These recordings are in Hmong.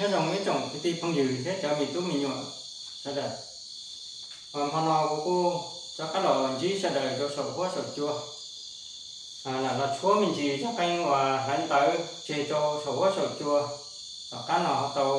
Nyob zoo ib tsoom kwv tij phooj ywg thiab cov me tub me nyuam sawv daws. Hmo no kuv kuj rov qab los ntsib sawv daws rau saum huab saum cua, lam los tshuab me ntsis zaj qeej uas hlawv ntawv tseg rau saum huab saum cua. Tom qab no ho tau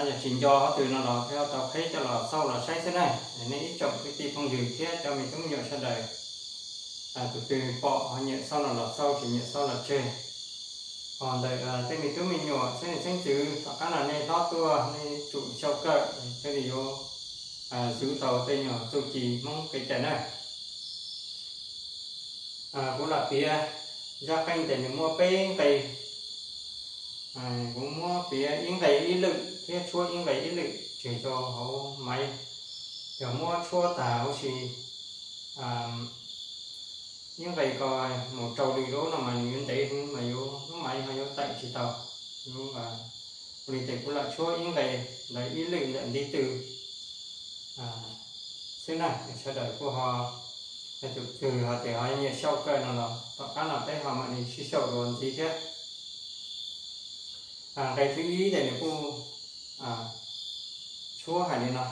yog tsis nco qhov twg no los thiaj tau qheb coj los xauj los saib xwb na. Nej ib tsoom kwv tij phooj ywg thiab cov me tub me nyuam sawv daws, tus twg pom ho nyiam xauj no los xauj, tsis nyiam xauj los tseg. Ho ntawm tej me tub me nyuam xeeb leej xeeb ntxwv tom qab no nej hlob tuaj nej tsum xyaum kawm thiaj li yuav txwv tau tej nyuag txuj ci Hmoob kev cai na. Kuv lam piav zaj qeej ces nws muaj peb nqe. Kuv muab piav ib nqe ib lwm thiab tshuab ib nqe ib lwm tseg rau hauv maiv. Yog muab tshuab tag huv si ib nqe ko mus rau lwm lub no mas nws yuav ntev heev mas yuav lub maiv ho yuav tawm tsis tau. Ua li ces kuv lam tshuab ib nqe ntawd ib lwm ntawm ntiv tw xwb na, sawv daws kuj ho, tus twg ho tias ho nyiam xyaum kawm no los tom qab no peb ho mam li sib xyaum dua ntxiv thiab. Nqe thib ib ces nws kuj tshuab hais li no: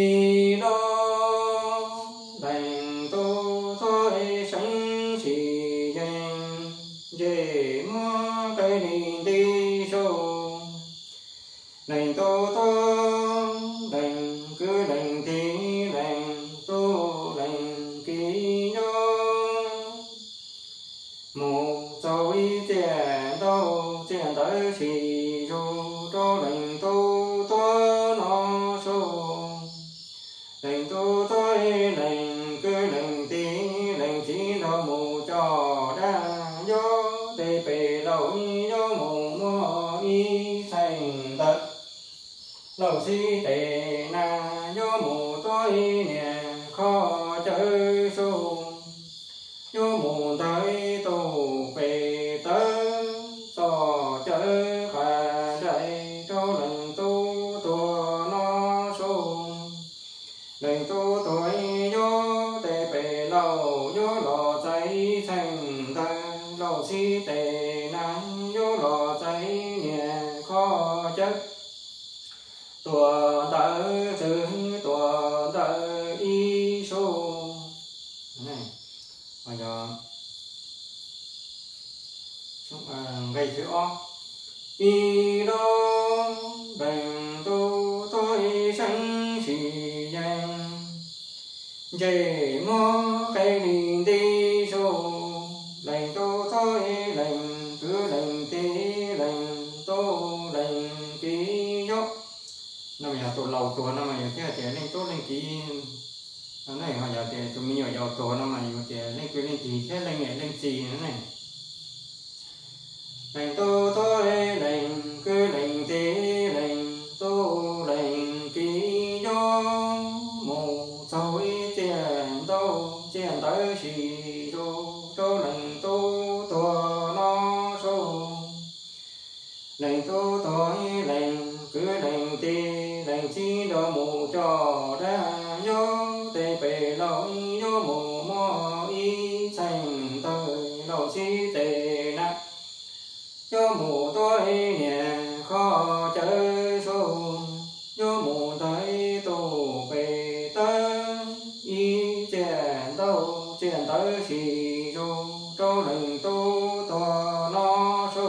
Ib lub leej tub tuag seeb tsis yeej, ntsej muag qe li nti su. Leej tub tuag leej kwv leej tij leej tub leej kiv nyob, mus txog ib txhia ntau txhia ntawd tsis zoo rau leej tub tuag no su. Leej tub tuag leej kwv leej tij leej txiv nrog mus coj dab, nyob tej pem laus yuav mus muag ib txheej ntawv. Laus xib tes na yuav mus tuav ib niag kho cawv su, yuav mus ntawg ib tug pem tawv txoj cawv qas nraim rau leej tub tuag no su. Leej tub tuag yuav tej pem laus yuav los txais ib txheej ntawv, laus xib tes na yuav los txais ib niag kho cawv tuam ntawv txwv tuam ntawv ib su. Nqe thib ob. Ib lub leej tub tuag seeb tsis yeej, ntsej muag qe li nti su. Leej tub tuag leej kwv leej tij leej tub leej kiv nyob. No mas yog tus laus tuag no mas yus thiaj tias leej tub leej kiv, no ho yog tias tus me nyuam yaus tuag no mas yus tias leej kwv leej tij thiab leej niam leej txiv no ne. Leej tub tuag leej kwv leej tij leej tub leej kiv nyob, mus txog ib txhia ntau txhia ntawv tsis zoo rau leej tub tuag no su. Leej tub tuag leej kwv leej tij leej txiv nrog mus coj dab, nyob tej pem laus yuav mus muag ib txheej ntawv, laus xib tes na yuav mus tuav ib niag kho cawv su, yuav mus ntawg ib tug pem tawv ib txhia ntau txhia ntawv tsis zoo rau leej tub tuag no su.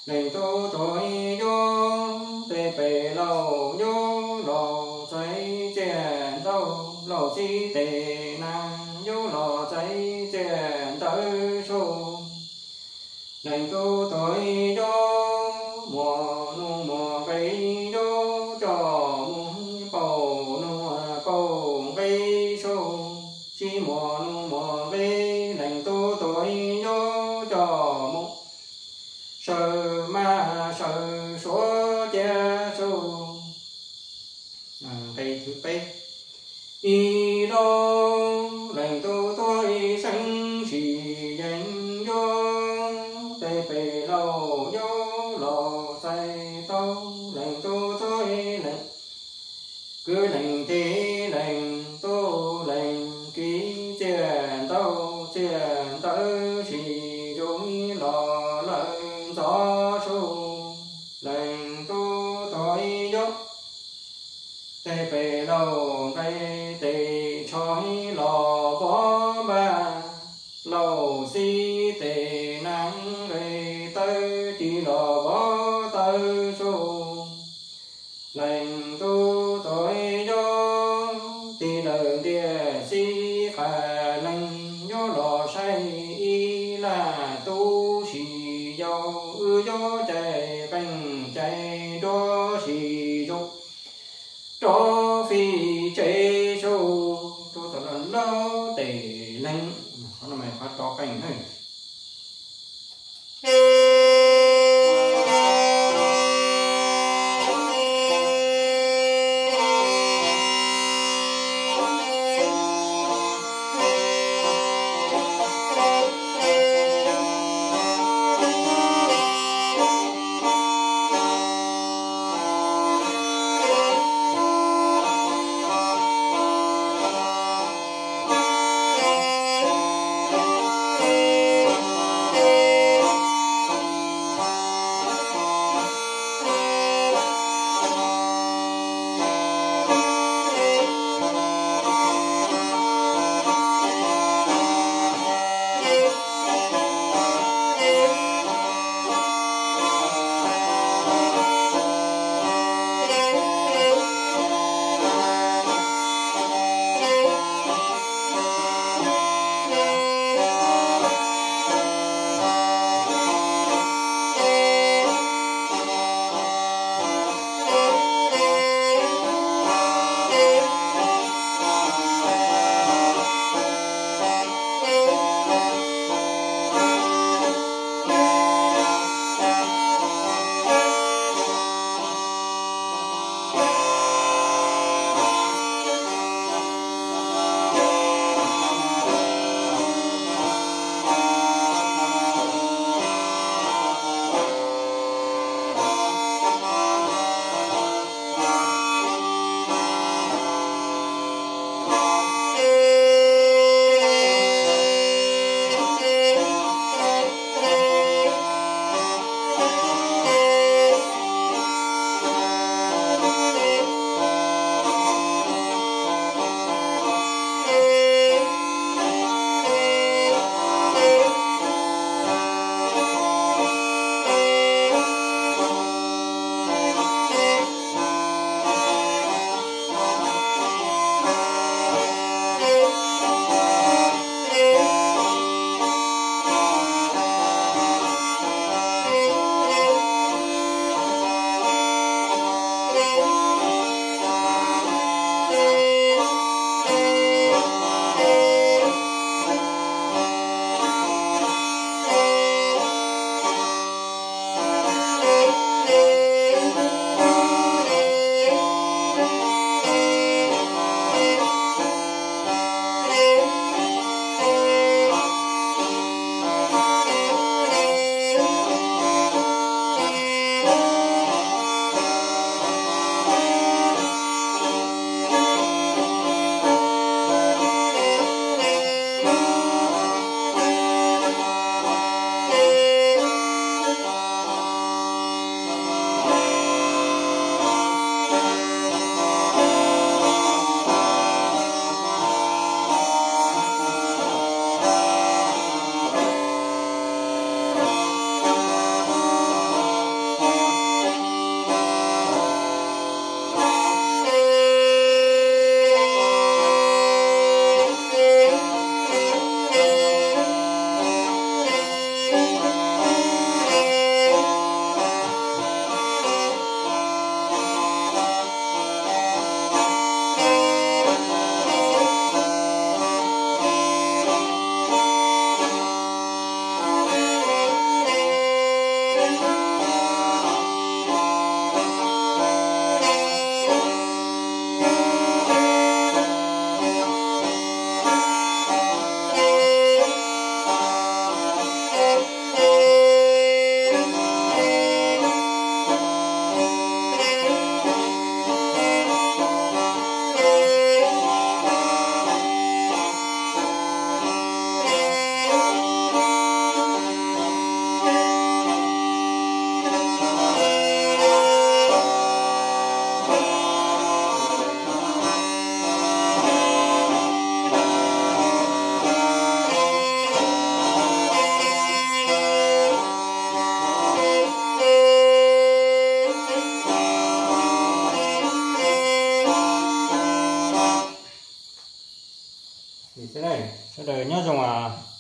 Leej tub tuag yuav tej pem laus yuav los txais txhia ntau, laus xib tes na yuav los txais txhia ntawv su. Leej tub tuag yuav muaj nuj muaj nqis yuav coj mus pauj nuj pauj nqis su. Tsis muaj nuj muaj nqis leej tub tuag yuav coj mus saw mab saw suav cia su. Nqe thib peb. Ib lub leej tub tuag seeb tsis yeej, yuav tej pem laus yuav los txais tau. Leej tub tuag leej kwv leej tij leej tub leej kiv txhia los vov npaj, laus xib tes neeb nqe tawb ris los vov tawb tsug. Leej tub tuam yob tig lawm ntiaj txiv qas leej, yuav los saib ib laj tub si yau, wb yuav cais qeej cais nruab si zoo, rov fij tsev tsug. Rau tom laj laub tes neeb, qhov no mas qhov rov qeej na. Sawv daws nyob zoo as.